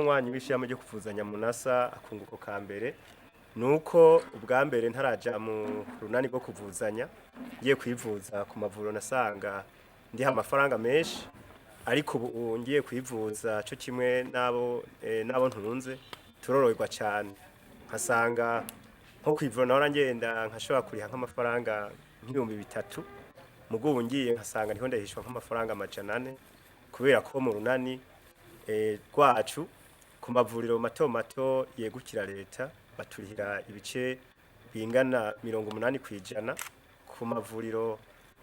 Umunywanyi w'ishirahamwe ryo kuvuzanya Munasa, akunguko ka mbere nuko ubwa mbere ntaraja mu runani rwo kuvuzanya, ngiye kwivuza ku mavuriro nasanga ndiha amafaranga menshi, ariko ubu ngiye kwivuza co kimwe n'abo ntunze turoroherwa cyane. Nkasanga nko kwivura nahora ngenda nkashobora kuriha nk'amafaranga nk'3,000, mugo ubu ngiye nkasanga ndiho ndahishwa nk'amafaranga 400, kubera ko mu runani rwacu ku mavuriro mato mato yegukira leta baturihira ibice bingana 80%, ku mavuriro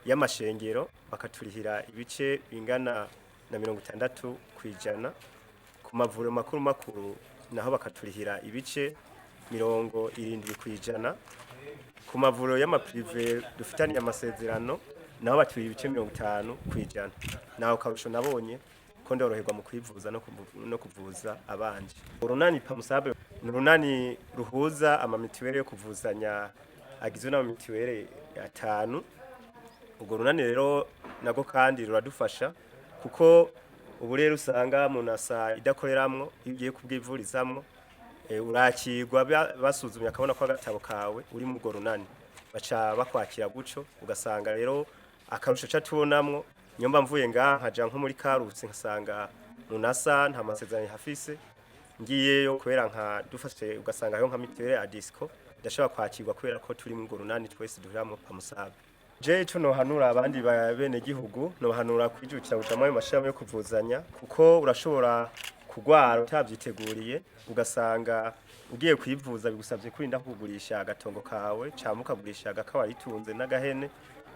y'amashengero bakaturihira ibice bingana na 60%, ku mavuriro makuru makuru naho bakaturihira ibice 70%, ku mavuriro y'amaprive dufitaniye amasezerano naho baturiye ibice 50%. Naho karusho nabonye ko ndoroherwa mu kwivuza no kuvuza abanje. Urunani Pamusabe ni urunani ruhuza amamituwere yo kuvuzanya agizwe n'amamituwere atanu. Urwo runani rero nago kandi ruradufasha, kuko ubu rero usanga Munasa idakoreramwo, iyo ugiye kubwivurizamwo urakirwa, basuzumye akabona ko agatabo kawe uri mu urwo runani, baca bakwakira guco. Ugasanga rero akarusho ca tubonamwo, nyomba mvuye ngaha nkaja nko muri Karusi, nkasanga Munasa nta masezerano ihafise, ngiyeyo kubera nka dufashe ugasanga hariho nka mituwere Adisco, ndashobora kwakirwa kubera ko turi mu urwo runani twese duhuramwo Pamusabe. Je ico nohanura abandi ba bene gihugu, nohanura kwijukira kuja muri ayo mashirahamwe yo kuvuzanya, kuko urashobora kugwara utavyiteguriye, ugasanga ugiye kwivuza bigusavye kurinda kugurisha agatongo kawe canke ukagurisha agakawa ritunze n'agahene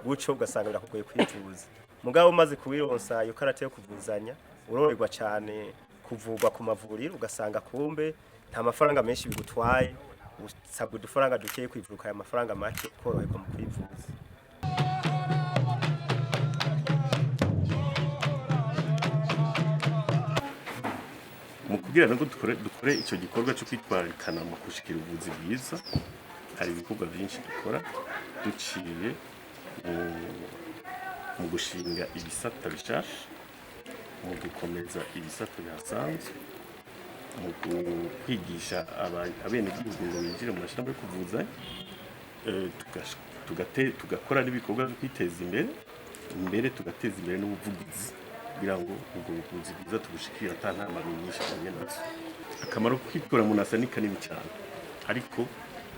guco, ugasanga birakugoye kwivuza. Mugabo umaze kubironsa iyo karate yo kuvuzanya, uroroherwa cane kuvurwa ku mavuriro, ugasanga kumbe nta mafaranga menshi bigutwaye, usabwa udufaranga dukeyi kwivuka aya mafaranga make, koroherwa mu kwivuza. Mu kugira ngo dukore icyo gikorwa cyo kwitwararikana mu gushikira ubuvuzi bwiza, hari ibikorwa byinshi dukora duciye mu gushinga ibisata bishasha, mu gukomeza ibisata bihasanzwe, mu kwigisha abenegihugu ngo binjire mu mashirahamwe yo kuvuzanya, tugakora n'ibikorwa byo kwiteza imbere, mbere tugateza imbere n'ubuvugizi kugira ngo ubwo buvuzi bwiza tubushikire ata ntambamyi nyinshi duhuye nazo. Akamaro ko kwitura Munasa ni kanini cyane, ariko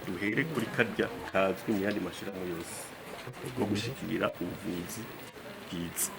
duhere kuri karya kazwi mu yandi mashirahamwe yose ko gushikira ubuvuzi bwiza.